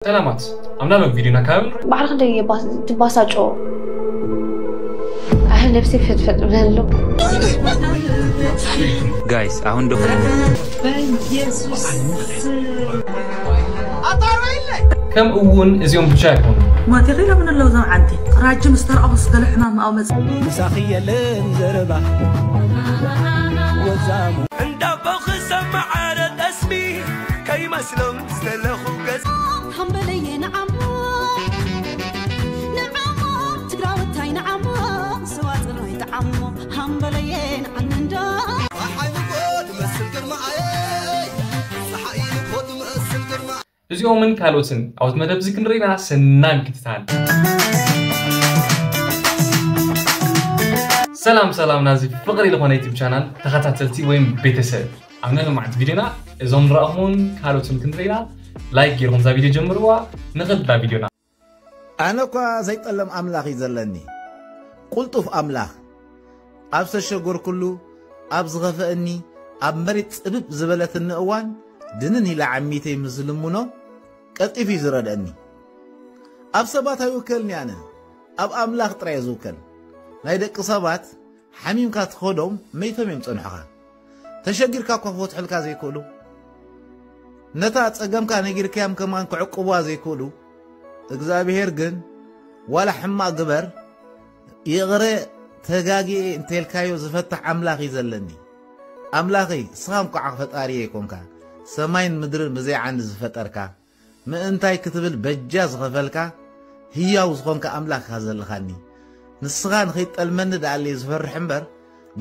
ሰላማት ኣምና ሎም ቪዲዮና ካብ ንርኢ። ባዕልኻ ደይ የባስ-፣ ትባሳጮ። ኣህ፣ ነብሲ ፍጥፍጥ ብለሉ። ጋይስ፣ ኣሁን ዶ ከም እውን እዚኦም ብቻ ኣይኮኑ። ማቴ ኺሎም ንለው ዞም ዓንቲ ራጂ ምስ ተረኣኹስ ገለ ሕማም ኣብ መጽ ምሳኺ የለን ዘረባ ወዛሙ እንዳቦ ክሰማዕ ረ ጠስሚ ከይመስሎም ዝተለኹ ገጽ ሃምበለየ ንዓሞ ንዓሞ ትግራወታይ ንዓሞ ስዋ ፅራይ ጥዓሞ ሃምበለየ ንዓኒ እንዶ ፀሓይ ንኮ ትመስል ግርማኣየይ ፀሓይ ንኮ ትመስል ግርማ እዚኦምን ካልኦትን ኣብቲ መደብ እዚ ክንርኢና ሰናይ ምክትታል። ሰላም ሰላም ናዚ ፍቕሪ ዝኾነ ዩቲብ ቻናል ተኸታተልቲ ወይም ቤተሰብ ኣብ ናይ ሎማዓንቲ ቪዲዮና እዞም ንረኣኹምን ካልኦትን ክንርኢና ላይክ ገይርኩም እዛ ቪዲዮ ጀምርዋ። ንኽድ ናብ ቪዲዮና። ኣነ እኳ ዘይጠለም ኣምላኽ እዩ ዘለኒ፣ ቁልጡፍ ኣምላኽ። ኣብ ዝተሸገርኩሉ፣ ኣብ ዝኸፍአኒ፣ ኣብ መሬት ጽብብ ዝበለትኒ እዋን ድንን ኢለ ዓሚተይ ምስ ዝልምኖ ቀልጢፉ እዩ ዝረድአኒ። ኣብ ሰባት ኣይውከልን ኣነ፣ ኣብ ኣምላኽ ጥራይ እየ ዝውከል። ናይ ደቂ ሰባት ሓሚምካ ትኸዶም መይቶም እዮም ጸንሑኻ። ተሸጊርካ እኳ ክፈትሑልካ ዘይክእሉ፣ ነታ ጸገምካ ነጊርካዮም ከማን ክዕቅቡዋ ዘይክእሉ፣ እግዚኣብሄር ግን ዋላ ሕማቕ ግበር፣ ይቕረ ተጋግየ እንተልካዮ ዝፈትሕ ኣምላኽ እዩ ዘለኒ። ኣምላኸይ፣ ንስኻ እንኳዕ ፈጣሪየ ኣይኮንካ፣ ሰማይን ምድርን ብዘይ ዓንዲ ዝፈጠርካ፣ ምእንታይ ክትብል በጃ ዝኸፈልካ፣ ህያው ዝኾንካ ኣምላኽ ኢኻ ዘለኻኒ። ንስኻ ንኸይትጠልመኒ ደኣለይ ዝፈርሕ እምበር፣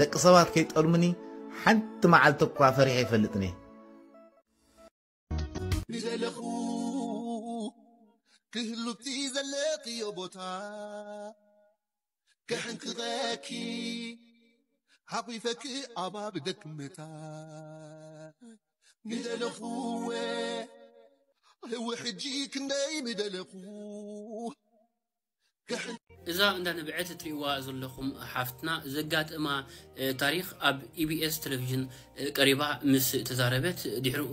ደቂ ሰባት ከይጠልሙኒ ሓንቲ መዓልቲ እኳ ፈሪሐ ኣይፈልጥን እየ። ንደለኹ ክህሉብቲ ዘለኽዮ ቦታ ከሕንክኸኪ ሓቂፈኪ ኣባብ ደክመታ ንደለኹ ህዊ ሕጂ ክንደይ ምደለኹ እዛ እንዳነበዐት እትሪእዋ ዘለኹም ሓፍትና ዘጋጠማ ታሪኽ ኣብ ኢቢኤስ ቴሌቪዥን ቀሪባ ምስ ተዛረበት ድሕሪኡ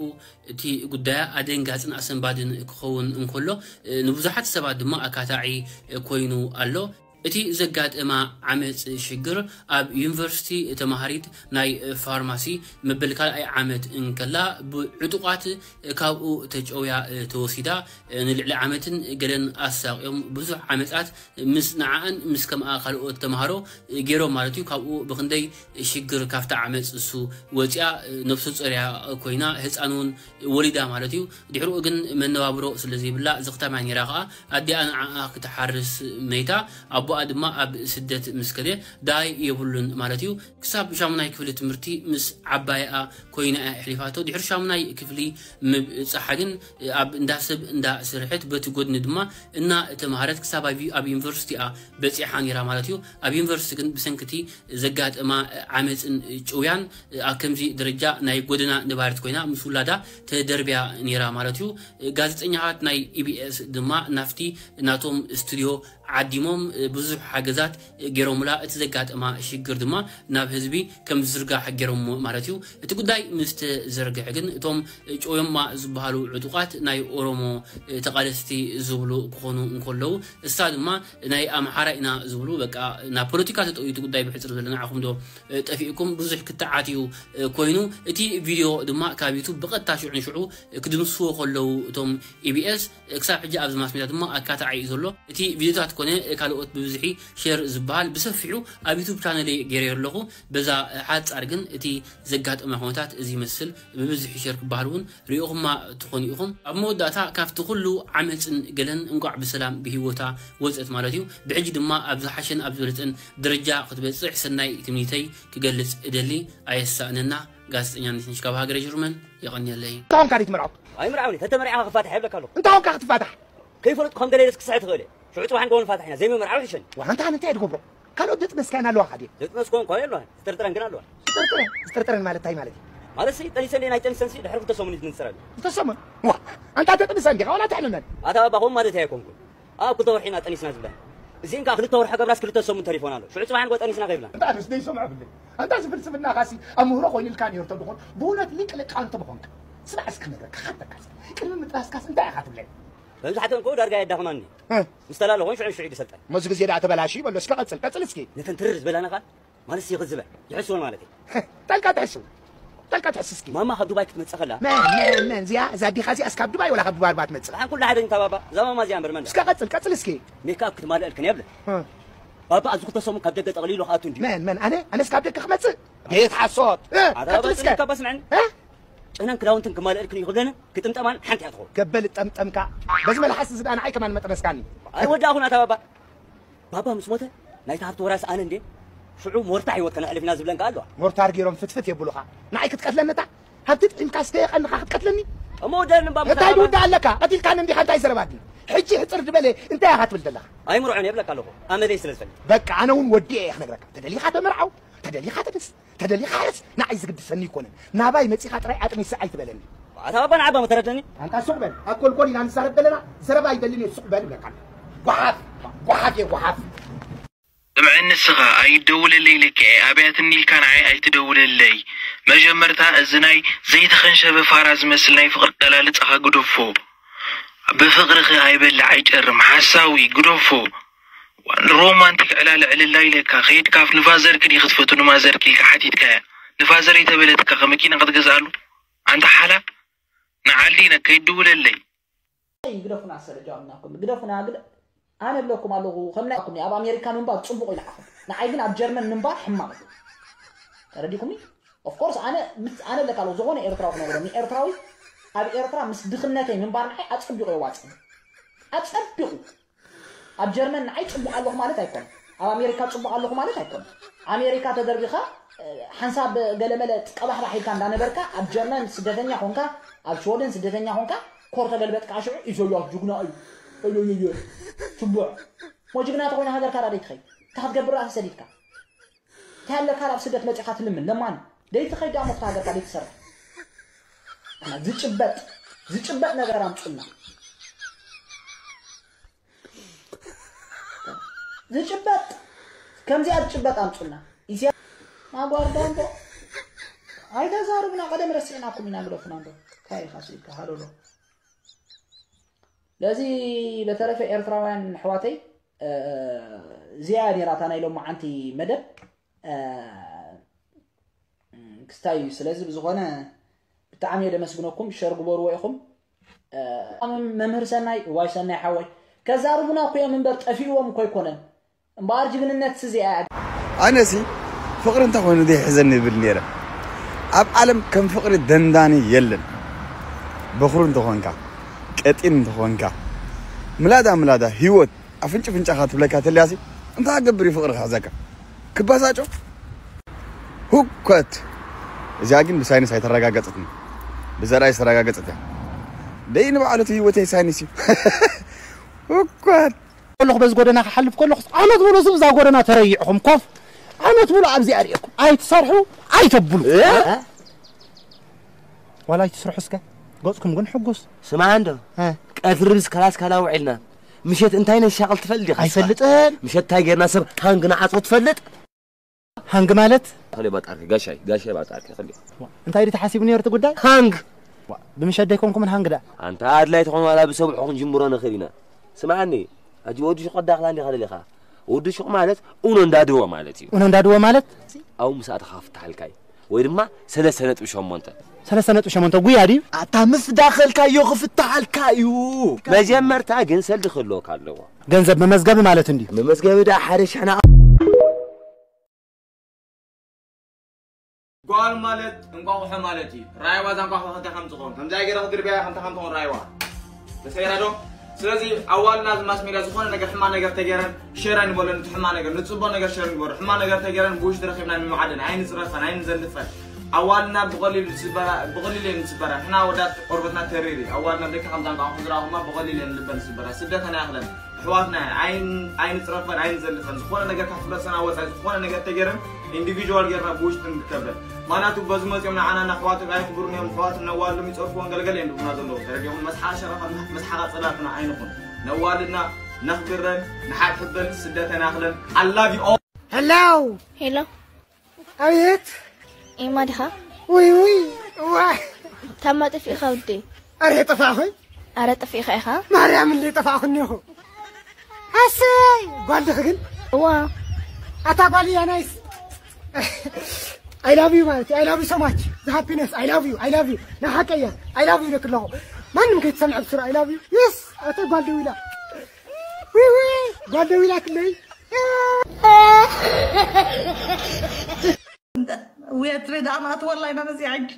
እቲ ጉዳያ ኣደንጋጽን ኣሰንባድን ክኸውን እንከሎ ንብዙሓት ሰባት ድማ ኣካታዒ ኮይኑ ኣሎ። እቲ ዘጋጠማ ዓመጽ ሽግር ኣብ ዩኒቨርሲቲ ተማሃሪት ናይ ፋርማሲ መበል ካልኣይ ዓመት እንከላ ብዕጡቓት ካብኡ ተጨውያ ተወሲዳ ንልዕሊ ዓመትን ገለን ኣሳቕዮም ብዙሕ ዓመጻት ምስ ንዓኣን ምስ ከምኣ ካልኦት ተምሃሮ ገይሮም ማለት እዩ። ካብኡ ብኽንደይ ሽግር ካብታ ዓመጽ እሱ ወፂኣ ነብሱ ፀርያ ኮይና ህፃን እውን ወሊዳ ማለት እዩ። ድሕሪኡ ግን መነባብሮ ስለ ዘይብላ ዝኽታማ ነይራ ከዓ ኣዲኣ ንዓኣ ክትሓርስ መይታ ኣቦኣ ድማ ኣብ ስደት ምስ ከደ ዳይ የብሉን ማለት እዩ። ክሳብ ሻሙናይ ክፍሊ ትምህርቲ ምስ ዓባይኣ ኮይና እያ ኣሕሊፋቶ። ድሕሪ ሻሙናይ ክፍሊ ምብጻሓ ግን ኣብ እንዳ ሰብ እንዳ ስርሐት በቲ ጎድኒ ድማ እና ተምሃረት ክሳብ ኣብ ዩኒቨርሲቲኣ በጺሓ ነይራ ማለት እዩ። ኣብ ዩኒቨርሲቲ ግን ብሰንክቲ ዘጋጠማ ዓመፅን ጭውያን ኣብ ከምዚ ደረጃ ናይ ጎደና ነባሪት ኮይና ምስ ውላዳ ተደርብያ ነይራ ማለት እዩ። ጋዜጠኛታት ናይ ኢቢኤስ ድማ ናብቲ ናቶም ስቱድዮ ዓዲሞም ብዙሕ ሓገዛት ገይሮምላ። እቲ ዘጋጠማ ሽግር ድማ ናብ ህዝቢ ከም ዝዝርጋሕ ገይሮሞ ማለት እዩ። እቲ ጉዳይ ምስ ተዘርግሐ ግን እቶም ጨውዮማ ዝበሃሉ ዕጡቓት ናይ ኦሮሞ ተቓለስቲ ዝብሉ ክኾኑ እንከለዉ እሳ ድማ ናይ ኣምሓራ ኢና ዝብሉ በቃ ናብ ፖለቲካ ተጠውዩ እቲ ጉዳይ ብሕፅር ዘለና ዓኹም ዶ ጠፊእኩም ብዙሕ ክትዓት እዩ ኮይኑ እቲ ቪድዮ ድማ ካብ ዩቱብ ብቐጥታ ሽዑ ንሽዑ ክድምስዎ ከለዉ እቶም ኢቢኤስ ክሳብ ሕጂ ኣብዚ ማስ ሜድያ ድማ ኣካታዒ እዩ ዘሎ። እቲ ቪድዮታት ኮነ ካልኦት ብብዝሒ ሼር ዝበሃል ብሰፊሑ ኣብ ዩቱብ ቻነለይ ገይረዮ ኣለኹ። በዛ ሓጻር ግን እቲ ዘጋጠመ ኩነታት እዚ ይመስል። ብብዝሒ ሼር ክበሃል እውን ሪኦኹማ ትኾኑ ኢኹም። ኣብ መወዳእታ ካብቲ ኩሉ ዓመፅን ገለን እንቋዕ ብሰላም ብህይወታ ወፀት ማለት እዩ። ብሕጂ ድማ ኣብ ዝሓሸን ኣብ ዝበለፀን ደረጃ ክትበፅሕ ሰናይ ትምኒተይ ክገልፅ እደሊ። ኣየሳእነና። ጋዜጠኛ ነሽነሽ ካብ ሃገረ ጀርመን። የቐንየለይ። እንታይ ኾንካ ድዩ ትምርዖ? ኣይምርዓውኒ፣ ተተመሪዕኻ ክፋታሕ የብለካ ኣለኹ። እንታይ ኾንካ ክትፋታሕ? ከይፈለጥኩ ከም ገለ ኢለስ ክስሕት እኽእል እየ። ሽዑ ጽባሕ ንግሆ ንፋታሕ ኢና፣ ዘይምምርዓው ይሕሸኒ። ዋላ እንታይ እንታይ እየ ድገብሮ? ካልኦት ዝጥነስካየን ኣለዋኻ ድየን? ዝጥነስኩወን እኳ የለዋን፣ ዝጥርጥረን ግን ኣለዋ። ዝጥርጥረን? ዝጥርጥረን ማለት እንታይ ማለት እዩ? ማለትሲ፣ ጠኒሰን ድየን ኣይጠኒሰንሲ፣ ድሕሪ ክልተ ሰሙን እዩ ዝንጸር ኣሎ። ክልተ ሰሙን? ዋ፣ ኣንታ ተጥንሰን ዲኻ ዋላ ተሕልመን? ኣታ ባባ፣ ከምኡ ማለት እየ ኣይኮንኩን። ኣብ ክልተ ወርሒ ኢና ጠኒስና ዝብለን። እዚአን ከኣ ክልተ ወርሒ ገብራስ ክልተ ሰሙን ተሪፎን ኣሎ። ሽዑ ጽባሕ ንግሆ ጠኒስና ከይብላ። ኣንታ ኣነስ ደይሰምዖ ብለይ። ኣንታ እዚ ፍልስፍናኻሲ ኣምህሮ ኮይኑልካ ነይሩ ተድኾን፣ ብእውነት ሊቅ ሊቃውንቲ ምኾንካ። ስማዕ እስኪ ክነግረካ፣ ክሓተካስ፣ ቅድሚ ምጥናስካስ እንታይ ኢኻ ትብለኒ? መብዛሕትኦም ከኡ ዳርጋ የዳኽማኒ። እ። ምስ ተላለኹን ሽዑ ሽዑ ይሰልጠን። መዚ ግዜ ደኣ ተበላሽዩ በሎ። እስከ ቀጽል፣ ቀጽል እስኪ። ነተን ትርር ዝበላና ኸኣ ማለት ይኽዝበን። ይሕስወን ማለት እዩ። ጠልቃ ትሕስው። ጠልቃ ትሕስ እስኪ። ማማ ካብ ዱባይ ክትመጽእ ከላ። መን፣ መን፣ መን? እዚኣ፣ እዛ ኣዲኻ እዚኣ እስካብ ዱባይ ወላ ካብ ዱባይ ኣርባ ትመጽእ? ኣን ኩሉ ሓደ እንታ ባባ። እዛ ማማ እዚኣ እምበር መን? እስከ ቀጽል፣ ቀጽል እስኪ። ሜክኣፕ ክትማልአልክን እያ ብለ። እ። ባባ ኣብዚ ክልተ ሰሙን ካብ ደገ ጠቕሊሉ ክኣቱ እንድዩ። መን፣ መን? ኣነ? ኣነስ ካብ ደገ ክመጽእ? ቤት ሓሶት። እ፣ ኣታ ቀጽል ባባ እስከ። ጽልካ ባስ ምዕን። እ? ጨናን ክዳውንትን ክማልአልክን እዩ ክብለንን ክትምጠማን ሓንቲ እያ ትኸውን። ገበል ጠምጠምካ። በዚ መልሓስ እዚ ደኣ ንዓይ ከማን መጥረስካኒ። ኣይወዳእኹን ኣታ ባባ። ባባ ምስ ሞተ ናይታ ሃብቲ ወራሲ ኣነ እንዴ? ሽዑ ሞርታ ህይወት ከነሕልፍ ኢና ዝብለን ከኣ ኣለዋ። ሞርታር ገይሮም ፍትፍት የብሉኻ። ንዓይ ክትቀትለኒ እታ ሃብቲ ጥዒምካ ስተየ ቀንኻ ክትቀትለኒ? እሞ ወደኒ ባባ እንታይ ባባ። ዝውዳእ ኣለካ? ቀቲልካኒ እንዲኻ እንታይ ዘረባ ድዩ? ሕጂ ሕጽር ዝበለ እንታይ ኢኻ ትብል ዘለኻ? ኣይምርዖን እየ እብለካ ኣለኹ። ኣመለይ ስለ ዝፈልጥ። በቃ ኣነ እውን ወዲኤ እየ ክነግረካ። ተደሊኻ ተመርዓው፣ ተደሊኻ ተደስ፣ ተደሊኻ ሕረስ፣ ንዓይ ዝግድሰኒ ኣይኮነን። ናባይ መጺኻ ጥራይ ኣጥኒሰ ኣይትበለኒ። ኣታ ባባ ንዓባ መተረደኒ። ኣንታ ሱቕ በል። ኣኮልኮል ኢና ንዛረብ ዘለና፣ ዘረባ ኣይደልን እየ፣ ሱቕ በል እብለካ ኣለኹ። ጓሓፍ፣ ጓሓፍ እየ፣ ጓሓፍ። ስምዐኒ ንስኻ ኣይትደውለለይ ኢለካ እየ፣ ኣብያትኒ ኢልካ ንዓይ ኣይትደውለለይ። መጀመርታ እዚ ናይ ዘይተኸንሸበ ፋራ ዝመስል ናይ ፍቕሪ ኣገላልጻኻ ግደፎ። ብፍቕርኺ ኣይበልዕ ኣይጨርም፣ ሓሳዊ፣ ግደፎ። ሮማንቲክ ዕላል ዕልላ ኢለካ፣ ከይድካ ኣብ ንፋዘርኪ ዲኺ ትፈቱ ንማዘርኪ ኢልካ ሓቲትካያ። ንፋዘረይ ተበለትካ፣ ከመኪና ክትገዝኣሉ? ኣንታ ሓላ፣ ንዓሊ ኢለ ከይትድውለለይ። ግደፉና፣ ሰለጃምናኩም፣ ግደፉና፣ ግደ-፣ ኣነ እብለኩም ኣለኹ፣ ከም ናይ፣ ኣብ ኣሜሪካ ምንባር ጽቡቕ ኢልዓኹም። ንዓይ ግን ኣብ ጀርመን ምንባር ሕማቕ እዩ። ተረዲኹምኒ? ኦፍ ኮርስ፣ ኣነ፣ ምስ-፣ ኣነ እብለካ ኣለኹ፣ ዝኾነ ኤርትራዊ ክነግሮ፣ ንኤርትራዊ ኣብ ኤርትራ ምስ ድኽነተይ ምንባር ንዓይ ኣጸቢቑ የዋጽእ። ኣጸቢቑ። ኣብ ጀርመን ንዓይ ጽቡቕ ኣለኹ ማለት ኣይኮነን። ኣብ ኣሜሪካ ጽቡቕ ኣለኹ ማለት ኣይኮነን። ኣሜሪካ ተደርቢኻ፣ እ፣ ሓንሳብ ገለመለ ቀባሕባሕ ኢልካ እንዳነበርካ፣ ኣብ ጀርመን ስደተኛ ኾንካ፣ ኣብ ሽወደን ስደተኛ ኾንካ፣ ኮር ተገልበጥካ ሽዑ፣ "ኢሰያስ ጅግና እዩ። እዮዮዮ። ጽቡቕ። ሞ ጅግና ተኾይና ሃገርካ ዳ ደይትኸይድ? እንታይ ክትገብር ራእሲ ሰዲድካ? እንታይ ኣለካ ኣብ ስደት መጺኻ ትልምን? ለማኒ። ደይትኸይድ ዳሞ ክታ ሃገርካ ደይትሰርሕ?" ኣና ዝጭበጥ፣ ዝጭበጥ ነገር ኣምጹና። ዝጭበጥ፣ ከምዚኣ ዝጭበጥ ኣምጹና። ኢስያ ማጓርዳ እንዶ ኣይተዛርቡና፣ ቀደም ረሲዕናኩም ኢና፣ ግደፉና እንዶ። እንታይ ኢኻ ስኢልካ? ሃሎሎ። ለዚ በተረፈ ኤርትራውያን ኣሕዋተይ፣ እ፣ እዚኣ ነይራ እታ ናይ ሎማዓንቲ መደብ፣ እ፣ ክስታይ እዩ። ስለዚ ብዝኾነ ብጣዕሚ እየ ደመስግነኩም። ሸር ግበርዎ ኢኹም። እ፣ መምህር ሰናይ፣ እዋይ ሰናይ ሓወይ፣ ከዛርቡና እኮ እዮም እምበር ጠፊእዎም እኮ ኣይኮነን። እምበኣር ጅግንነት ስዚ እያ። ኣነሲ ፍቕሪ እንተኾይኑ ዘይሕዘኒ ይብል ነይረ። ኣብ ዓለም ከም ፍቕሪ ደንዳኒ የለን። በኹሪ እንተኾንካ፣ ቀጢን እንተኾንካ፣ ምላዳ ምላዳ ህይወት ኣፍንጭ ፍንጫኻ ትብለካ ተልያሲ፣ እንታይ ክገብር እዩ ፍቕሪ ክሕዘካ? ክባሳጮ? ሁከት። እዚኣ ግን ብሳይንስ ኣይተረጋገጸትን። ብዘርኣይ ዝተረጋገጸት እያ። ደይ ንባዕሉ እቲ ህይወተይ ሳይንስ እዩ። ሁከት። ከለኹ በዚ ጎደና ክሓልፍ ከለኹ ዓመት ሙሉ እዛ ጎደና ተረይዕኹም ኮፍ፣ ዓመት ሙሉ ኣብዚኣ ርኢኹም ኣይትሰርሑ ኣይተብሉ። እ? ዋላ ኣይትስርሑ እስከ ገጽኩም ግን ሕጉስ። ስማዕ እንዶ፣ እ። ቀትሪ ምስ ካላስ ካላ ውዒልና ምሸት እንታይ ነሻቕል ትፈልጥ ዲኻ? ኣይፈልጥን። ምሸት እንታይ ጌርና ሰብ ሃንግ ንዓጾ ትፈልጥ? ሃንግ ማለት? ከሊ ባጣርኪ ጋሻይ፣ ጋሻይ ባጣርኪ ከሊ። እንታይ ድዩ ተሓሲቡ ነይሩ እቲ ጉዳይ? ሃንግ! ዋ፣ ብምሸት ደይኮንኩምን ሃንግ ደኣ? ኣንታ ኣድላይ ትኾን ዋላ ብሰብሑ ክንጅምሮ ንኽእል ኢና። ስምዓኒ፣ ኣጂ ወዲ ሹቕ ኣዳኽላ እንዲኻ ደሊኻ? ወዲ ሹቕ ማለት ኡኖ እንዳድወ ማለት እዩ። ኡኖ እንዳድወ ማለት? ኣብኡ ምስ ኣተኻ ክፍትሓልካ እዩ። ወይ ድማ ሰለስተ ነጥቢ ሸሞንተ። ሰለስተ ነጥቢ ሸሞንተ ጉያ ድዩ? ኣታ ምስ ዳኸልካዮ ክፍትሓልካ እዩ። መጀመርታ ግን ሰልዲ ክህልወካ ኣለዎ። ገንዘብ መመዝገቢ ማለት እንድዩ። መመዝገቢ ደኣ ሓደ ሽሕና ጓል ማለት እንቋቑሖ ማለት እዩ። ራይዋ እዛ እንቋቑሖ ከምታይ ከም ትኸውን፣ ከምዚኣ ገይረ ክድርብያ ከምታይ ከም ትኸውን ራይዋ። ተሰይራ ዶ? ስለዚ ኣዋልና እዚ ማስ ሜድያ ዝኾነ ነገር ሕማቕ ነገር ተገይረን ሼር ኣይንበሎን፣ እቲ ሕማቕ ነገር፣ ንጽቡቕ ነገር ሼር ንግበሮ። ሕማቕ ነገር ተገይረን ብውሽጢ ረኺብና ንምዓደን፣ ኣይንጽረፈን፣ ኣይንዘልፈን። ኣዋልና ብቐሊሉ ዝስበራ፣ ብቐሊሉ እየን ዝስበራ። ንሕና ወዳት ቆርበትና ተሪር እዩ። ኣዋልና ደቂ ከምዛ እንቋቑሖ ዝረኣኹማ ብቐሊሉ እየን ልበን ዝስበራ። ስደተን ኣይኣኽለን። ኣሕዋትና እየን። ኣይን-፣ ኣይንጽረፈን፣ ኣይንዘልፈን። ዝኾነ ነገር ካብ ሕብረተሰብና ወጻኢ ዝኾነ ነገር ተገይረን ኢንዲቪጁዋል ጌርና ብውሽጢ ንርከበን። ማናቱ በዚ መጺኦም ንዓና ንኣሕዋት ኣይክብሩን እዮም። ኣሕዋት ነዋልዶም ይጸርፍዎን ገለገለ እዮም ዝብሉና ዘለዉ። ተረዲኹም? መስሓ ሸረፋ፣ መስሓ ቀጸላትና ኣይንኹን። ነዋልድና ነኽብረን፣ ንሓድሕበን፣ ስደተን ኣይኣኽለን። I love you all። ሄሎ። ሄሎ። ኣቤት። ኤማ ዲኻ? ውይ፣ ውይ፣ ዋይ። ታማ ጠፊእኻ ውዴ? ኣረ ጠፋእኹ። ኣረ ጥፊእኻ ኢኻ። ማርያም እንደ ጠፋእኹ እኒኹ። ኣሰይ! ጓል ድኺ ግን? እዋ። ኣታ ጓል እያ ናይስ። I love you ማለት፣ I love you so much. The happiness, I love you, I love you. ናይ ሓቀይ እያ፣ I love you ኢለኪ ኣለኹ። ማንም ከይትሰምዐ ብስሩ፣ I love you. Yes! ኣታ ጓል ደዊላ። ዊ ዊ! ጓል ደዊላትለይ። ውየት ሬዳ ኣማት ወላሂ መመዚ ሕጂ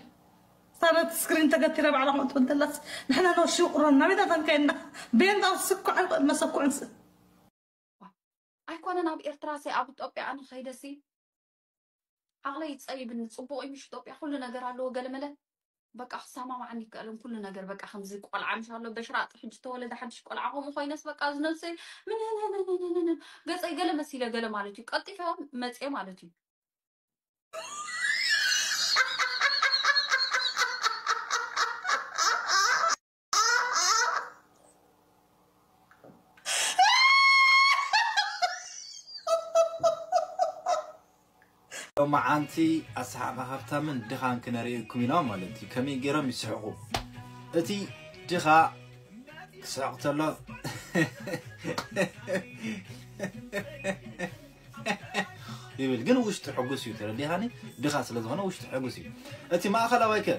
ሳነት ስክሪን ተገቲረ ባዕላ ከምኡ ትብል ዘላስ ንሕና ነውሺ ቁሮና ቤታ ተንከየና ቤንጣ ስኩዕ መሰኩዕንስ ኣይኮነን ኣብ ኤርትራ ሲ ኣብ ኢትዮጵያ ኣነ ከይደሲ ዓቕለይ ይጸይብኒ። ጽቡቕ እዩ ምሽ ኢትዮጵያ ኩሉ ነገር ኣለዎ ገለመለ በቃ ክሰማማዓኒ ይከኣልን ኩሉ ነገር በቃ ከምዚ ቆልዓ ምሽ ኣሎ በሽራጥ ሕጂ ተወለደ ሓድሽ ቆልዓ ከምኡ ኮይነስ በቃ ዝነብሰይ ምን ገጸይ ገለ መሲለ ገለ ማለት እዩ ቀልጢፈ መጽየ ማለት እዩ። ሎማዓንቲ ኣሰሓቕ ሃብታምን ድኻን ክነርእየኩም ኢና ማለት እዩ። ከመይ ገይሮም ይስሕቑ። እቲ ድኻ ክስሕቕ ተሎ ይብል ግን ውሽጡ ሕጉስ እዩ። ተረዲኻኒ? ድኻ ስለ ዝኾነ ውሽጡ ሕጉስ እዩ። እቲ ማእኸላዋይ ከ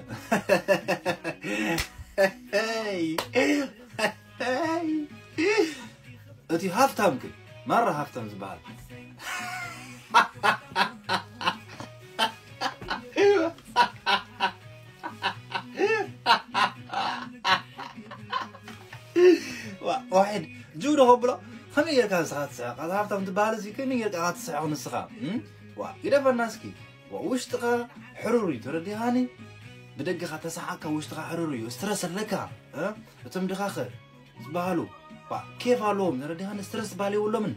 እቲ ሃፍታም ግን ማራ ሃፍታም ዝበሃል ዋሕድ ጅው ዶ ከብሎ ከመይ ጌርካ ንስኻ ትስሕቕ? ኣታ ሃፍታም ትበሃል እዚ ከመይ ጌርካ ኢኻ ትስሕቕ ንስኻ? ዋ ግደፈና እስኪ። ዋ ውሽጥኻ ሕሩር እዩ ተረዲኻኒ? ብደገኻ ተሰሓቕካ ውሽጥኻ ሕሩር እዩ። ስትረስ ኣለካ። እቶም ድኻኸ ዝበሃሉ ዋ ኬፍ ኣለዎም ተረዲኻኒ? ስትረስ ዝበሃል የብሎምን።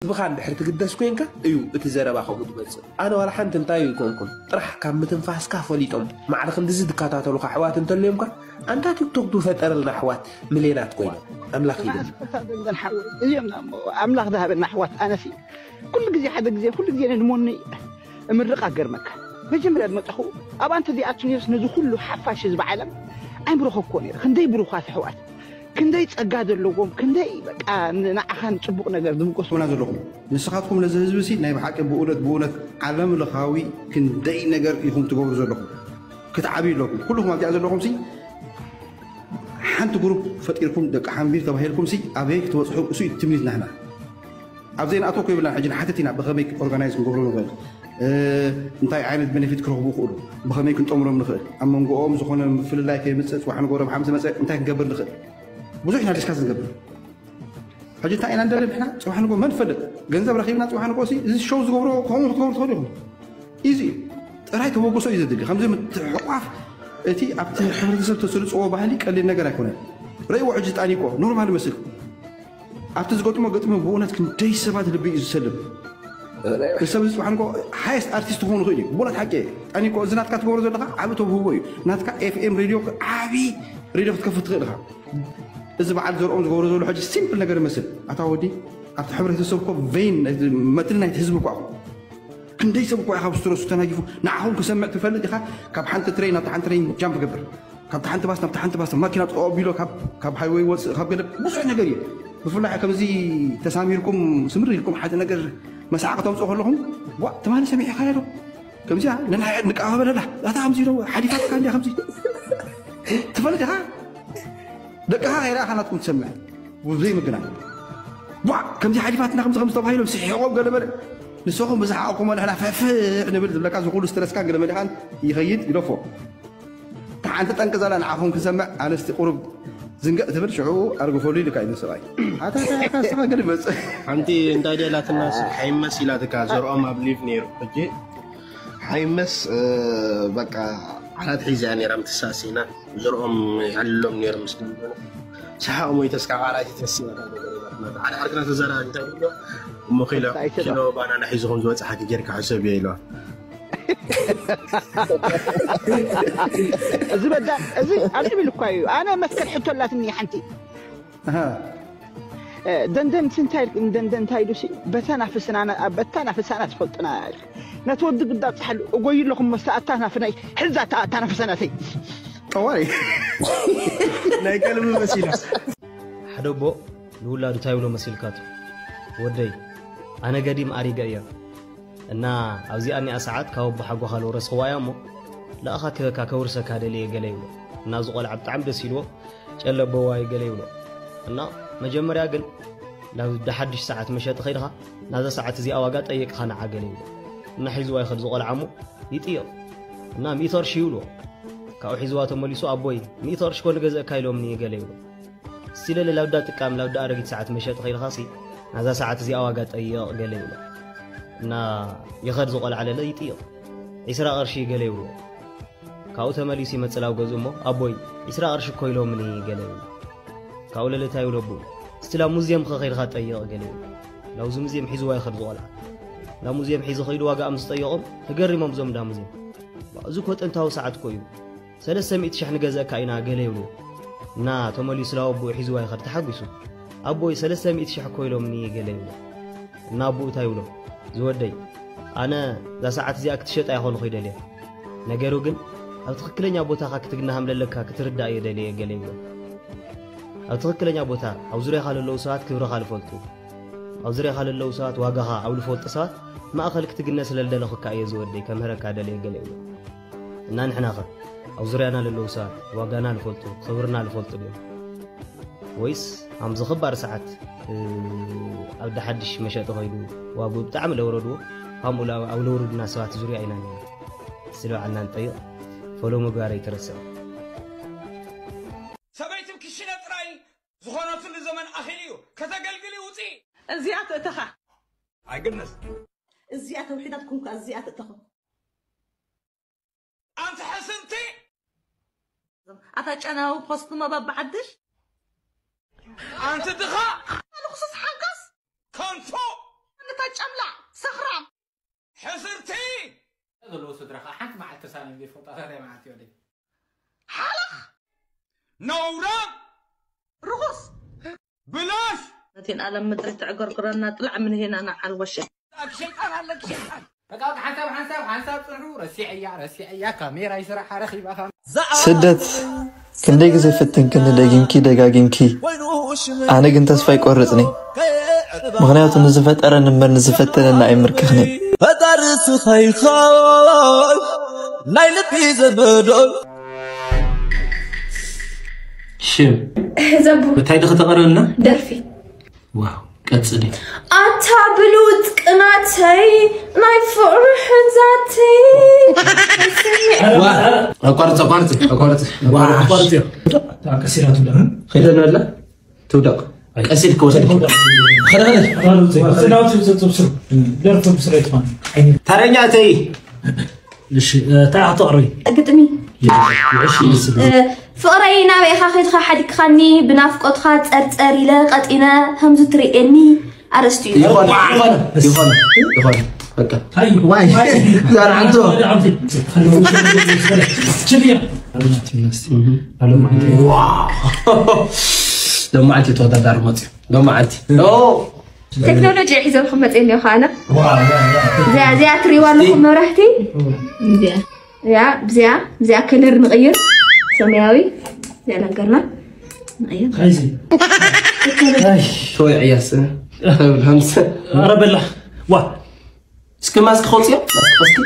ህዝብኻ እንድሕር ትግደስ ኮይንካ እዩ እቲ ዘረባ ከምኡ ዝመጽእ። ኣነ ዋላ ሓንቲ እንታይ ኣይኮንኩን፣ ጥራሕ ካብ ምትንፋስካ ፈሊጦም ማዕረ ክንድዚ ዝከታተሉኻ ኣሕዋት እንተልዮምካ ኣንታ ቲክቶክ ዝፈጠረልና ኣሕዋት ምሌናት ኮይኖም። ኣምላኽ ይድን። እዚኦም ኣምላኽ ዝሃበና ኣሕዋት ኣነሲ ኩሉ ግዜ ሓደ ግዜ ኩሉ ግዜ ነድሞኒ እምርቕ ኣገርመካ መጀመርያ ዝመጣኹ ኣብ ኣንተ ዚኣቱ ነርስ ነዚ ኩሉ ሓፋሽ ህዝቢ ዓለም ኣይምረኸብኮ ነይረ ክንደይ ብሩኻት ኣሕዋት ክንደይ ጸጋ ዘለዎም ክንደይ በቃ ንዓኻ ንጽቡቕ ነገር ዝምጎስና ዘለኹም ንስኻትኩም ነዚ ህዝቢ ሲ ናይ ብሓቂ ብእውነት ብእውነት ዓለም ለኻዊ ክንደይ ነገር ኢኹም ትገብሩ ዘለኹም ክትዓብዩ ኣለኩም ኩልኹም ኣብዚኣ ዘለኹም ሲ ሓንቲ ግሩፕ ፈጢርኩም ደቂ ሓንቢር ተባሂልኩም ሲ ኣበይ ክትበፅሑ እሱ እዩ ትምኒት ናህና ኣብ ዘይንኣትዎ እኮ ይብላን ሕጂ ንሓትት ኢና ብኸመይ ኦርጋናይዝ ክንገብሮ ንኽእል እንታይ ዓይነት ቤኔፊት ክረኽቡ ይኽእሉ ብኸመይ ክንጠምሮም ንኽእል ኣብ መንጎኦም ዝኾነ ምፍልላይ ከይምፅእ ፅባሕ ንጎ ረብሓ ምስ መፀ እንታይ ክንገብር ንኽእል ብዙሕ ኢና ዲስካስ ንገብር ሕጂ እንታይ ኢና ንደሊ ንሕና ፅባሕ ንጎ መን ፈልጥ ገንዘብ ረኺብና ፅባሕ ንጎ እዚ ሾው ዝገብሮ ከምኡ ክትገብሩ ትኽእሉ ኢኹም ኢዚ ጥራይ ተበግሶ እዩ ዘድሊ ከምዚ ምትሕቋፍ እቲ ኣብቲ ሕብረተሰብ ተስርፅዎ ባህሊ ቀሊል ነገር ኣይኮነን ረእይዎ ሕጂ ጣኒቆ ኖርማል መስል ኣብቲ ዝገጥሞ ገጥሚ ብእውነት ክንደይ ሰባት ልቢ እዩ ዝሰልብ ንሰብ ዝፅባሕ ንጎ ሃየስት ኣርቲስት ክኸውን ይኽእል እዩ ብእውነት ሓቂ ጣኒቆ እዚ ናትካ ትገብሮ ዘለካ ዓብ ተውህቦ እዩ ናትካ ኤፍኤም ሬድዮ ዓብ ሬድዮ ክትከፍት ትኽእል ኢኻ እዚ በዓል ዘርኦም ዝገብሮ ዘሎ ሕጂ ሲምፕል ነገር ይመስል ኣታ ወዲ ኣብቲ ሕብረተሰብ እኮ ቬይን መትል ናይቲ ህዝቢ እኳ ክንደይ ሰብ እኳ ካብ ስትረሱ ተናጊፉ ንዓኹም ክሰምዕ ትፈልጥ ኢኻ ካብ ሓንቲ ትሬን ናብቲ ሓንቲ ትሬን ጃምፕ ገብር ካብቲ ሓንቲ ባስ ናብቲ ሓንቲ ባስ ማኪና ጠቢሎ ካብ ሃይወይ ወፅእ ካብ ገለ ብዙሕ ነገር እዩ ብፍላይ ከምዚ ተሳሚርኩም ስምር ኢልኩም ሓደ ነገር መሳዕ ከተምፅኦ ከለኹም ዋ ትማሊ ሰሚዕካ ዶ ከምዚኣ ነናይ ንቃባበለላ ኣታ ከምዚ ኢሎ ሓሊፋትካ እንዲያ ከምዚ ትፈልጥ ኢኻ ደቅኻ ከይረኣኻ ናትኩም ትሰምዕ ብዘይ ምግናን ቧዕ ከምዚ ሓሊፋትና ከምዚ ከምዚ ተባሂሎም ስሒቖም ገለ መለ ንስኹም ብዝሓቕኩሞ ንሕና ፈፍሕ ንብል ዝብለካ ዝኹሉ ስትረስካ ገለ መሊኻን ይኸይድ ይለፎ ተሓንቲ ጠንቂ ዘላ ንዓኹም ክሰምዕ ኣነስቲ ቁሩብ ዝንገእ ትብል ሽዑ ኣርግፈሉ ኢልካ እዩ ሰብኣይ ኣታ ካስኻ ግልበፅ ሓንቲ እንታይ ደላትና ሓይመስ ኢላትካ ዘርኦም ኣብ ሊቭ ነይሩ ሕጂ ሓይመስ በቃ ዓራት ሒዛ እያ ነይራ ምትሳእሲና ዘርኦም ይሃልሎም ነይሩ ምስ ሰሓቕ ሞይተስ ካብ ዓራት ተሲና ሓደ ዓርክና ተዘራ እንታይ ብሎ እሞ ኪሎ ኪሎ ባናና ሒዝኹም ዝወፅሓኪ ጌርካ ሕሰብ እየ ኢለዋ እዚ በዳ እዚ ኣልዒብ ኢሉ እኳ እዩ ኣነ መስከር ሕቶ ኣላትኒ ሓንቲ ደንደን እንታይ ደንደን እንታይ ኢሉ በታ ናፍስና በታ ናፍሳና ትፈልጥና ነቲ ወዲ ግዳ ኣብፅሓሉ እጎዩ ኣለኹም መስተ ኣታ ናፍናይ ሕዛ ኣታ ናፍሰናተይ ጠዋይ ናይ ቀልቢ መሲላ። ሓደ ኣቦ ንውላዱ እንታይ ይብሎ መሲልካቱ? "ወደይ፣ ኣነ ገዲም ኣሪገ እየ እና ኣብዚኣ እኒኣ ሰዓት ካብ ኣቦሓጎኻ ልወረስኽዋ እያ እሞ፣ ለኣኻ ክህበካ ከውርሰካ ደልየ" ገለ ይብሎ። እና እዚ ቆልዓ ብጣዕሚ ደስ ኢልዎ፣ "ጨለ ኣቦዋይ" ገለ ይብሎ። እና መጀመርያ ግን ናብ ደሓድሽ ሰዓት መሸጢ ከይድኻ፣ "ናዛ ሰዓት እዚኣ ዋጋ ጠይቕኻ ንዓ" ገለ ይብሎ። እና ሒዝዋ ይኸድ ዝቆልዓ እሞ ይጥይቕ። እና "ሚእቲ ቅርሺ" ይብልዎ። ካብኡ ሒዝዋ ተመሊሱ፣ "ኣቦይ፣ ሚእቲ ቅርሺ እኮ ንገዝእካ ኢሎምኒ" ገለ ይብሎ። እስቲ ለለ ላብዳ ጥቃም ላብዳ ኣረጊት ሰዓት መሸጢ ከይድኻሲ፣ "ናዛ ሰዓት እዚኣ ዋጋ ጠይቕ" ገለ ይብሎ። እና ይኸድ ዝቆልዓ ለለ ይጥይቕ። "ዒስራ ቅርሺ" ገለ ይብልዎ። ካብኡ ተመሊሱ ይመጽእ ላብ ገዝኡ እሞ፣ "ኣቦይ፣ ዒስራ ቅርሺ እኮ ኢሎምኒ" ገለ ይብሎ። ካብኡ ለለ እንታይ ይብሎ ኣቦኡ፣ "እስቲ ላብ ሙዝየም ከ ከይድኻ ጠይቕ" ገለ ይብሎ። ላብዚ ሙዝየም ሒዝዋ ይኸድ ዝቆልዓ። ላብ ሙዝየም ሒዙ ከይዱ ዋጋ ምስ ጠየቖም፣ ተገሪሞም እዞም እንዳ ሙዝየም። "ዋ፣ እዚ እኮ ጥንታዊ ሰዓት እኮ እዩ። ሰለስተ ሚእቲ ሽሕ ንገዝአካ ኢና" ገለ ይብልዎ። እና ተመሊሱ ላብ ኣቦኡ ሒዝዋ ይኸድ ተሓጒሱ። "ኣቦይ፣ ሰለስተ ሚእቲ ሽሕ እኮ ኢሎምኒ" ገለ ይብሎ። እና ኣቦኡ እንታይ ይብሎ፣ "ዝወደይ፣ ኣነ እዛ ሰዓት እዚኣ ክትሸጣ ኣይኮንኹ ይደልየ። ነገሩ ግን ኣብ ትኽክለኛ ቦታኻ ክትግነ ከም ለለካ ክትርዳእ እየ ደልየ" ገለ ይብሎ። ኣብ ትኽክለኛ ቦታ ኣብ ዙርያኻ ለለዉ ሰባት ክብርኻ ልፈልጡ፣ ኣብ ዙርያኻ ለለዉ ሰባት ዋጋኻ ኣብ ልፈልጡ ሰባት ማእኸል ክትግነ ስለ ልደለኹካ እየ ዝወደይ ከምህረካ ደልየ ገለ ይብሎ። እና ንሕናኸ ኣብ ዙርያና ለለዉ ሰባት ዋጋና ልፈልጡ፣ ክብርና ልፈልጡ ድዮም? ወይስ ኣምዚ ኽባር ሰዓት፣ እ፣ ኣብ ደሓድሽ መሸጢ ኸይዱ ዋግኡ ብጣዕሚ ለውረድዎ፣ ከምኡ ላ-፣ ኣብ ለውርዱና ሰባት ዙርያ ኢና ነና? እስቲ ንባዕልና ንጠይቕ። ፎሎ ምግባር ኣይትረስዕ። ሰበይትም ክሽነ ጥራይ ዝኾነትሉ ዘመን ኣኺሉ እዩ። ከተገልግሊ ውፂ። እዚኣ ትእተኻ። ኣይግነስ። እዚኣ ተውሒዳት ኩንካ እዚኣ ትእተኻ። ኣንቲ ሕስርቲ። ኣታ ጨናዊ ፖስት መባብ ብዓድሽ። ኣንቲ ድኻ። ልኽሱስ ሓንካስ። ከንቱ። ኣንታ ጨምላዕ ሰኽራም። ሕስርቲ። ዘለዎ ስድራኻ ሓንቲ መዓልቲ ተሳኒም ዘይፈልጣ ታዲያ መዓልቲ ወደይ። ሓለኽ። ነውራም። ርኹስ። ብላሽ። ነቲን ዓለም ምድሪ ትዕገርግረና ጥላዕ ምን ሄና ንዓል ወሸ። ሸይጣን ኣለክ ሸይጣን። በቃ፣ በቃ፣ ሓንሳብ፣ ሓንሳብ፣ ሓንሳብ ጽንሑ። ረሲዐያ፣ ረሲዐያ፣ ካሜራ ይስራሕ፣ ረኺባኻ። ስደት ክንደይ ግዜ ፍትንክኒ ደጊምኪ ደጋጊምኪ፣ ኣነ ግን ተስፋ ኣይቆርጽን እየ። ምኽንያቱ ንዝፈጠረኒ እምበር ንዝፈተነኒ ኣይምርክኽን እየ። ፈጣሪ ስኻይኻ ናይ ልቢ ዘመዶ። ሽም ዘቡ እንታይ ድኺ ተቕርብልና? ደርፊ። ዋው፣ ቀጽሊ። ኣታ ብሉጽ ቅናተይ ናይ ፍቕሪ ሕንዛተይ። ዋ፣ ኣቋርጽ፣ ኣቋርጽ፣ ኣቋርጽ፣ ኣቋርጽ። ቀሲላቱ ደህን ከይደና ኣላ ትውደቕ። ቀሲል ክወስድ። ኸደ፣ ኸደ። ደርፎ ብስረት ፋን። ተረኛ እተይ። እሺ፣ እ፣ እንታይ ክትቕርቢ? ግጥሚ። እሺ፣ እሺ። እ፣ ፍቕረይ ናበይ ኢኻ ከይድካ ሓዲግካኒ፣ ብናፍቆትካ ጸርጸር ኢለ ቀጢነ፣ ከምዚ ትርእየኒ ኣርእስቲ እዩ። ይኾነ፣ ይኾነ፣ ይኾነ፣ ይኾነ። በቃ። ኣይ፣ ዋይ። ዋይ። ዛር ዓንቶ። ችልያ። እህ። ዋው። ሎማዓንቲ ተወዳዳሪ መፅዩ። ሎማዓንቲ። ኦ። ቴክኖሎጂ ሒዘልኩም መፅእ እኒኦ ከዓና። እዚኣ፣ እዚኣ ትሪእዋ ኣለኹም መብራህቲ? እዚኣ። እዚኣ፣ እዚኣ፣ እዚኣ ከለር ንቕይር። ሰማያዊ። እዚኣ ነገርና። ንቕይር። ተወይ ዕያስ። ኧረ በላ። ዋ። እስኪ ማስክ ከውፅዮ፣ ማስክ ከውፅዮ።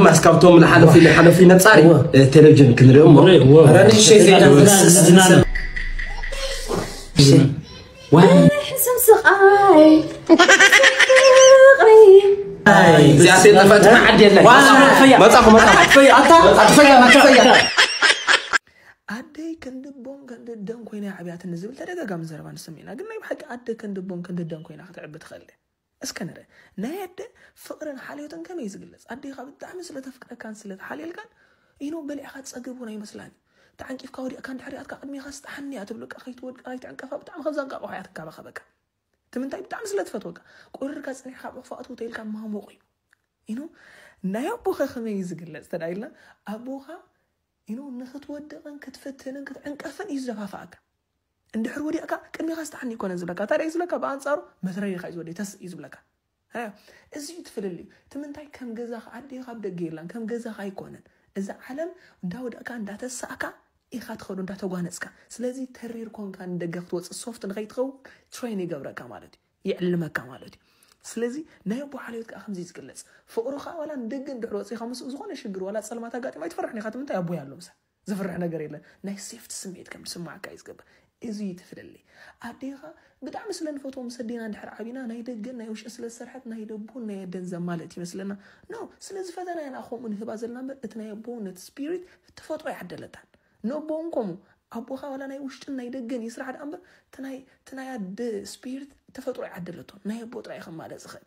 ማስክ ካብቶም ንሓለፊ፣ ንሓለፊ ነፃሪ፣ እ፣ ቴሌቪዥን ክንሪኦ እሞ። ኧረ ንእሽተይ ዘይና። ዋይ። ሕሱም ስቓይ፣ ፍቕሪ። ኣይ፣ እዚኣ ሴት ተፈትሐ ዓዲ የለን። ዋ፣ ኣጥፈያ። መጻኹ፣ መጻኹ። ኣጥፈያ። ኣታ፣ ኣጥፈያ፣ ኣጥፈያ። ኣደይ ክንዲ ቦን ክንዲ ደን ኮይና እያ ዓብያትኒ ዝብል ተደጋጋሚ ዘረባ ንሰምዕ ኢና። ግን ናይ ብሓቂ ኣደ ክንዲ ቦን ክንዲ ደን ኮይና ክትዕቢ ትኽእል ድያ? እስከ ንርአ። ናይ ኣደ ፍቕርን ሓልዮትን ከመይ እዩ ዝግለጽ? ኣዴኻ ብጣዕሚ ስለ ተፍቅረካን ስለ ትሓልየልካን፣ ኢኖ በሊዕኻ ትጸግብ እውን ኣይመስላን እዩ። ተዓንቂፍካ ወዲቕካ እንድሕር ኣትካ ቅድሜኻ ስጥሓኒ እያ ትብለካ፣ ከይትወድቅ ኣይትዕንቀፋ፣ ብጣዕሚ ከምዛ እንቃቑሖ እያ ትንከባኸበካ። እቲ ምንታይ ብጣዕሚ ስለ ትፈትወካ፣ ቁርርካ ጸኒሕካ ኣብ ሕቑፋ ኣትው ተይልካ ማሙቕ እዩ። ኢኖ ናይ ኣቦኻ ከመይ እዩ ዝግለጽ ተዳ ኢልና፣ ኣቦኻ ኢኖ ንኽትወድቕን ክትፍትንን ክትዕንቀፍን እዩ ዝደፋፍኣካ። እንድሕር ወዲቕካ ቅድሜኻ ስጥሓኒ ኣይኮነን ዝብለካ። እንታይ ደኣ እዩ ዝብለካ? ብኣንጻሩ መትረሪኻ እዩ ዝወደይ፣ ተስእ እዩ ዝብለካ። ኣያ፣ እዚ እዩ እቲ ፍልልዩ። እቲ ምንታይ ከም ገዛኻ ኣዴኻ ኣብ ደገ የላን፣ ከም ገዛኻ ኣይኮነን። እዚ ዓለም እንዳወደቕካ እንዳተሳእካ ኢኻ ትኸዶ እንዳተጓነጽካ። ስለዚ ተሪር ኮንካ ንደገ ክትወጽእ ሶፍት ንኸይትኸውን ትሬን ይገብረካ ማለት እዩ፣ ይዕልመካ ማለት እዩ። ስለዚ ናይ ኣቦ ሓልዮት ከዓ ከምዚ እዩ ዝግለጽ። ፍቕሩ ከዓ ዋላ ንደገ እንድሕር ወፂኻ ምስኡ ዝኾነ ሽግር ዋላ ጸልማት ኣጋጢማ ኣይትፈርሕን ኢኻ። እቲ ምንታይ ኣቦይ ኣሎ ምሳ ዘፍርሕ ነገር የለን። ናይ ሴፍቲ ስምዒት ከም ዝስማዓካ እዩ ዝገብር። እዚ እዩ እቲ ፍልልይ። ኣዴኻ ብጣዕሚ ስለ ንፈትዎ ምስ ኣዴና እንድሕር ዓቢና ናይ ደገን ናይ ውሽጥን ስለ ዝሰርሐት ናይ ደቦን ናይ ኣደን ዘማልእ ትመስለና። ኖ፣ ስለ ዝፈተና ኢና ከምኡ ንህባ ዘለና እምበር እቲ ናይ ኣቦ ነቲ ስፒሪት ተፈጥሮ ኣይዓደለታን። ነቦ እውን ከምኡ ኣቦኻ ዋላ ናይ ውሽጥን ናይ ደገን ይስራሕ ደኣ እምበር እቲ ናይ ኣደ ስፒሪት ተፈጥሮ ኣይዓደለቶን። ናይ ኣቦ ጥራይ ከማልእ ዝኽእል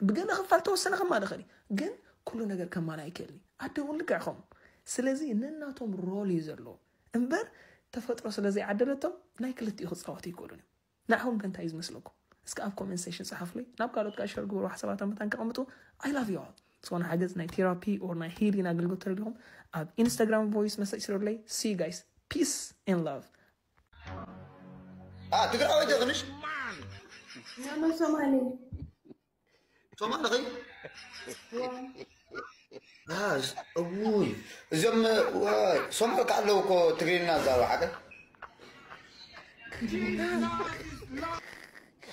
ብገለ ክፋል ተወሰነ ከማልእ ይኽእል እዩ፣ ግን ኩሉ ነገር ከማልእ ኣይክእልን እዩ። ኣደ እውን ልክዕ ከምኡ። ስለዚ ነናቶም ሮል እዩ ዘለዎ እምበር ተፈጥሮ ስለ ዘይዓደለቶም ናይ ክልቲኡ ክፃወቱ ይክእሉን እዮም። ንዓኹም ከ እንታይ እዩ ዝመስለኩም? እስከ ኣብ ኮመንት ሴሽን ፀሓፉለይ። ናብ ካልኦት ከዓ ሸር ግበሩ፣ ሓሳባቶም መታን ከቐምጡ። I love you all። ዝኾነ ሓገዝ ናይ ቴራፒ or ናይ ሂሊን ኣገልግሎት ተደሊኹም ኣብ ኢንስታግራም ቮይስ መሰጅ ስረዱለይ። See you guys, peace and love። ትግራዋይ ጀግንሽ ኖ ሶማሌ ሶማል ኸይ እውይ እዞም ዋ- ሶማል ከ ኣለዉ እኮ ትግርኛ ዛሩ ሓደ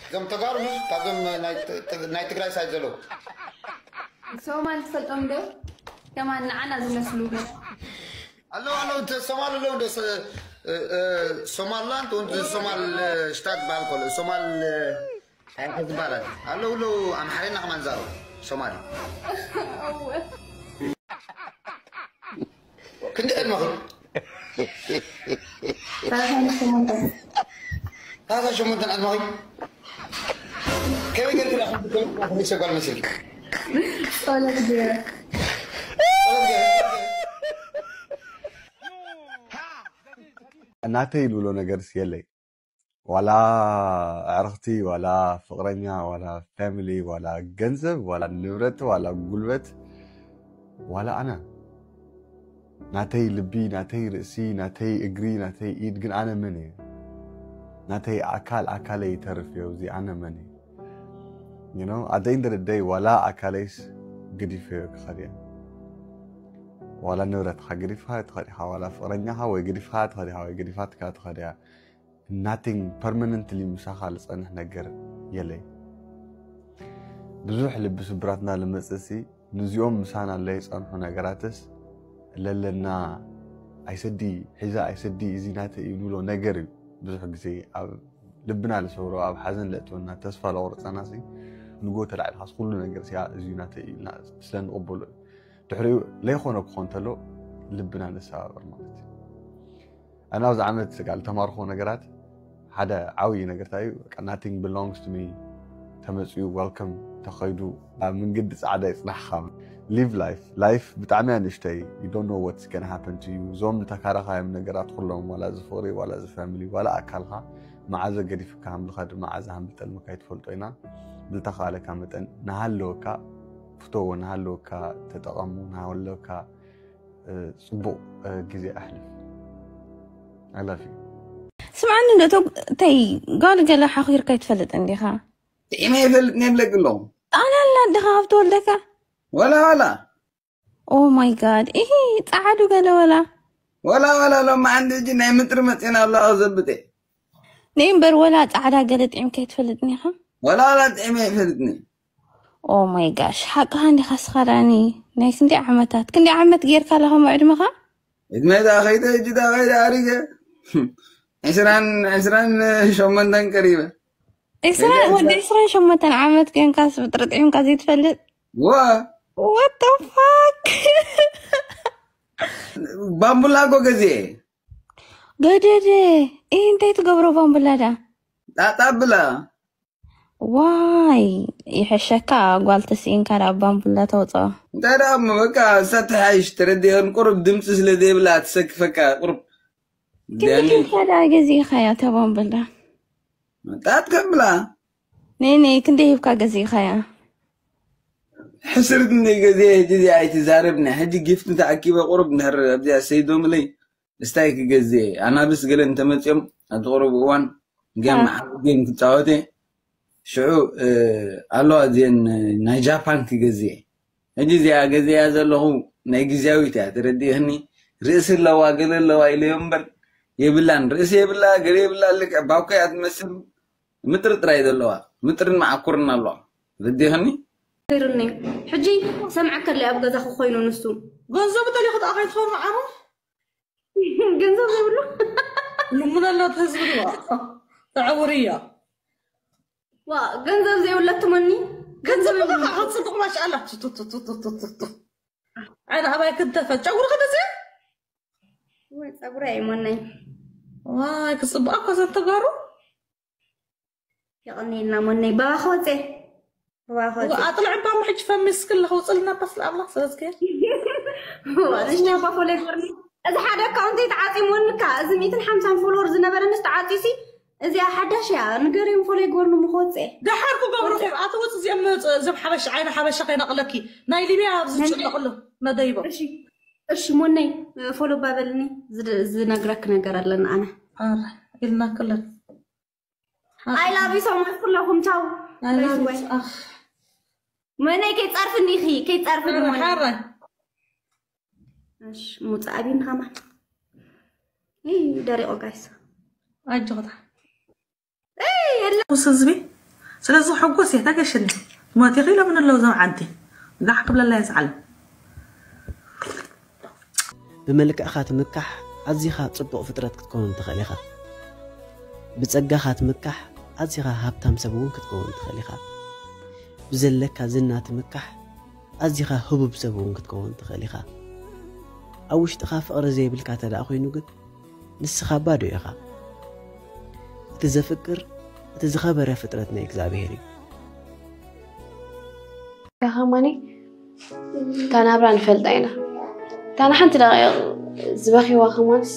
እዞም ተጋሩ ምስ ካብዞም ናይ ት- ት- ናይ ትግራይ ሳይድ ዘለዉ ሶማል ትፈልጦም ዶ? ከማን ንዓና ዝመስሉ ኣለዉ ኣለዉ እንተ ሶማል ኣለዉ እንደ ሶ- እ- እ- ሶማልላንድ ወንድ ሶማል ሽታት በሃል ከሎ ሶማል እንታይ ይባላል ኣለዉ ኣለዉ ኣምሓርኛ ከማን ዛሩ ሶማል እወ ክንዲ ዕድመኺ ታታን ሸሞንተን ታታ ሸሞንተን ዕድመኺ ከመይ ገርክላ ሰጓል መሲልኪ ጸሎት ገይረ ናተይ ዝብሎ ነገርስ የለይ። ዋላ ኣዕርኽቲ፣ ዋላ ፍቕረኛ፣ ዋላ ፋሚሊ፣ ዋላ ገንዘብ፣ ዋላ ንብረት፣ ዋላ ጉልበት፣ ዋላ ኣነ ናተይ ልቢ፣ ናተይ ርእሲ፣ ናተይ እግሪ፣ ናተይ ኢድ ግን ኣነ መን እየ? ናተይ ኣካል ኣካለይ ይተርፍ እየ። እዚ ኣነ መን እየ? You know, at the end of the day ዋላ ኣካለይስ ግዲፈዮ ክኸድ እየ። ዋላ ንብረትካ ገዲፍካ ትኸድ ኢኻ፣ ዋላ ፍቕረኛኻ ወይ ገዲፍካ ትኸድ ኢኻ ወይ ገዲፋትካ ትኸድ እያ። Nothing permanently ምሳኻ ዝጸንሕ ነገር የለይ። ብዙሕ ልቢ ስብራትና ልመጽእሲ ንዚኦም ምሳና ለይጸንሑ ነገራትስ ለለና ኣይሰዲ ሒዛ ኣይሰዲ እዚ ናተ እዩ ንብሎ ነገር እዩ። ብዙሕ ግዜ ኣብ ልብና ልሰብሮ ኣብ ሓዘን ለእትወና ተስፋ ለቑርጸና ሲ ንጎ ተላዕልካስ ኩሉ ነገር ሲያ እዚ ናተ እዩ ኢልና ስለ ንቕበሎ እዩ። ድሕሪኡ ለይኾነ ክኾን ተሎ ልብና ንሰባበር ማለት እዩ። ኣነ ኣብዚ ዓመት ቃል ተማርኾ ነገራት ሓደ ዓብዪ ነገር እንታይ እዩ? በቃ nothing belongs to me ተመፅኡ welcome ተኸይዱ ኣብ መንገዲ ፃዕዳ ይፅናሕኻ live life life ብጣዕሚ ኣንእሽተይ you don't know what's gonna happen to you እዞም ዝተካረኻዮም ነገራት ኩሎም ዋላ እዚ ፍቕሪ ዋላ እዚ family ዋላ ኣካልካ መዓዘ ገዲፍካ ሃምልኻ ድማ ዓዘ ሃምልጠልምካ ይትፈልጦ ኢና ብልተኻለካ መጠን ናሃለወካ ፍተዎ ናሃለወካ ተጠቐሙ ናሃለወካ ፅቡቕ ግዜ ኣሕልፍ። I love you። ስምዓኒ እንዶ እቶም ተይ ጓል ገለ ሓኺርካ ይትፈልጥ እንዲኻ? ጥዒመ ይፈልጥ ነብለቂ ኣለኹ። ጣልያን ኣላ ኣደኻ ካብ ትወልደካ? ወላ ወላ Oh my God ይሄ ጻዓዱ ገለ ወላ ወላ ወላ ሎም ዓንዲ እጂ ናይ ምጥሪ መጽና ኣለዋ ዘብጤ ነይ እምበር ወላ ጻዕዳ ገለ ጥዒምካ ይትፈልጥኒ ኢኻ? ወላ ወላ ጥዒመ ይፈልጥኒ። Oh my gosh ሓቅኻ እንዲኻ ስኻ ዳኒ ናይ ክንደይ ዓመታት ክንደይ ዓመት ጌርካ ኣለኻ እሞ ዕድመኻ? ዕድመይ ደኣ ከይደ ሕጂ ደኣ ከይደ ኣሪገ ዕስራን ዕስራን ሸሞንተን ቀሪበ። ዕስራን ወዲ ዕስራን ሸሞንተን ዓመት ኮይንካስ ብጥርጥዒምካ ዘይትፈልጥ? ዋ What the fuck? ባምቡላ እኮ ገዚኤ ገደደ ይህ እንታይ ትገብሮ ባምቡላ ዳ? ጣጣ ብላ ዋይ ይሕሸካ ጓል ተስኢንካ ዳ ባምቡላ ተውፅኦ እንታይ ደኣ እሞ በቃ እሳ ትሓይሽ ተረዲአን ቁሩብ ድምፂ ስለ ዘይብላ ትሰክፈካ ቁሩብ ክንዲ ከዳ ገዚእኻያ እታ ባምቡላ ጣት ከብላ ነይ ነይ ክንደይ ሂብካ ገዚእኻያ ሕስርት እንደ ገዜ ሕጂ እዚኣ ኣይትዛረብና ሕጂ ጊፍት ተኣኪበ ቁሩብ እንድሕር ኣብዚኣ ሰይዶምለይ እስታይ ክገዜ ኣናብስ ገለ እንተመፅኦም ኣብቲ ቁሩብ እዋን ጌም ዓብ ጌም ክፃወት እየ ሽዑ ኣለዋ እዚአን ናይ ጃፓን ክገዝእ እየ። ሕጂ እዚኣ ገዚኣ ዘለኹ ናይ ግዝያዊት እያ፣ ተረዲእኽኒ? ርእሲ ኣለዋ ገለ ኣለዋ ኢለዮ እምበር የብላን። ርእሲ የብላ፣ ገለ የብላ፣ ልክዕ ባኮ እያ ትመስል። ምጥሪ ጥራይ ዘለዋ፣ ምጥርን መዓኩርን ኣለዋ። ተረዲእኽኒ? ነይሩኒ። ሕጂ ሰምዐካ ኣለይ ኣብ ገዛኹ ኮይኑ ንሱ። ገንዘቡ ጠሊኹ ደኣ ከይትኸውን መዓሩ? ገንዘብ ዘይብሉ? ልሙን ኣሎ እቲ ህዝቢ ድማ። ተዕውር እያ። ዋ፣ ገንዘብ ዘይብላ ትመኒ? ገንዘብ ገንዘብ የብሉ። ከዓ ክትፅብቕ ማሻኣላ። ቱ፣ ቱ፣ ቱ። ዓይን ኣባይ ክደፈ። ጨጉሪ ከደዚ? ወይ ጸጉሪ ኣይሞነይ። ዋይ፣ ክጽብቓ እኮ ዘን ተጋሩ። የቐንየልና ሞነይ። ባባ ክወጽእ። ባባ ክወጽእ። ኣጥልዕ እባ ምሕጅ ፈሚስክ ኣለኹ። ውፅልና በስ ለኣምላኽ ስለ ዝገር። ዋልሽ ናይ ባባ ፎሎይ ጎርኒ። እዚ ሓደ ኣካውንተይ ተዓጺሙንካ፣ እዚ ሚእትን ሓምሳን ፎሎወር ዝነበረንስ ተዓጺሲ፣ እዚኣ ሓዳሽ እያ። ንገሪኦም ፎሎይ ጎርኒ ምኽወጽእ። ደሓር ክገብሩ ኹም ኣቲ ውፅ እዚኦም መፅ-፣ እዞም ሓበሻ፣ ዓይኒ ሓበሻ ከይነቕለኪ። ናይ ሊብያ ኣብዚ መን? ዝጭነቕሉ መደይቦም። እሺ፣ እሺ ሞነይ፣ ፎሎ ባበልኒ። ዝድ-፣ ዝነግረክ ነገር ኣለና ኣነ። ኣረ፣ ኢልና ክለን። I love you so much ኩለኹም፣ ቻው። I love you። ኣኽ። መነይ ከይትጸርፍኒ ኢኺ፣ ከይትጸርፍኒ ሓረ፣ መነይ። ሓረ። እሺ፣ ሙጻእ ኣቢኒ ከማን። እይ፣ ደሪቑ ጋይስ። ኣጆኹታ። እይ፣ የለ። ምስ ህዝቢ፣ ስለዚ ሕጎስ እየ፣ ተገሽኒ። ሞት ኢኺ ኢሎምን ኣለዉ እዞም ዓዲ። ጋሕ ክብለላ እየ ዝዓለም። ብመልክዕኻ ትምካሕ ኣዚኻ ጽቡቕ ፍጥረት ክትከውን ትኽእል ኢኻ። ብጸጋኻ ትምካሕ ኣዚኻ ሃብታም ሰብ እውን ክትከውን ትኽእል ኢኻ። ብዘለካ ዝና ትምካሕ ኣዚኻ ህቡብ ሰብ እውን ክትከውን ትኽእል ኢኻ። ኣብ ውሽጥኻ ፍቕሪ ዘይብልካ እንተ ደኣ ኮይኑ ግን፣ ንስኻ ባዶ ኢኻ። እቲ ዘፍቅር፣ እቲ ዝኸበረ ፍጥረት ናይ እግዚኣብሔር እዩ። ከማኒ እታ ናብራ ንፈልጣ ኢና። እታ ንሓንቲ ደቂቕ ዝበኺዋ ከማንስ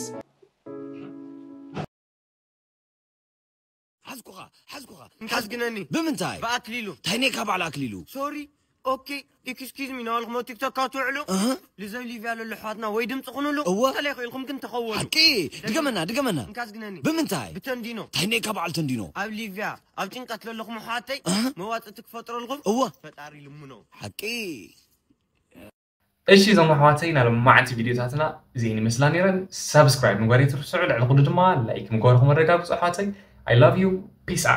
ሓዝኩኻ፣ ሓዝኩኻ። ሓዝግነኒ። ብምንታይ? ብኣክሊሉ። እንታይ ነካ በዓል ኣክሊሉ? ሶሪ። ኦኬ፣ ኤክስኪዝ ሚ፣ ናበልኩም ኣብ ቲክቶክ ካብ ትውዕሉ? እህ። ልዘብ ሊብያ ለሎ ኣሕዋትና ወይ ድምፂ ኩኑሉ? እወ። ተለይ ኢልኩም ግን ተኸወሉ። ሓቂ። ድገመና፣ ድገመና። እንካዝግነኒ። ብምንታይ? ብተንዲኖ። እንታይ ነካ በዓል ተንዲኖ? ኣብ ሊብያ፣ ኣብ ጭንቀት ለለኹም ኣሕዋተይ፣ እህ። መዋፅእቲ ክፈጥረልኩም? እወ። ፈጣሪ ልምኖ። ሓቂ። እሺ፣ እዞም ኣሕዋተይ፣ ናይ ሎማዓንቲ ቪድዮታትና እዚአን ይመስላ ነይረን። ሳብስክራይብ ምግባር ኣይትርስዑ። ልዕሊ ኩሉ ድማ ላይክ ምግባርኩም ኣረጋግፁ ኣሕዋተይ። I love you. Peace out.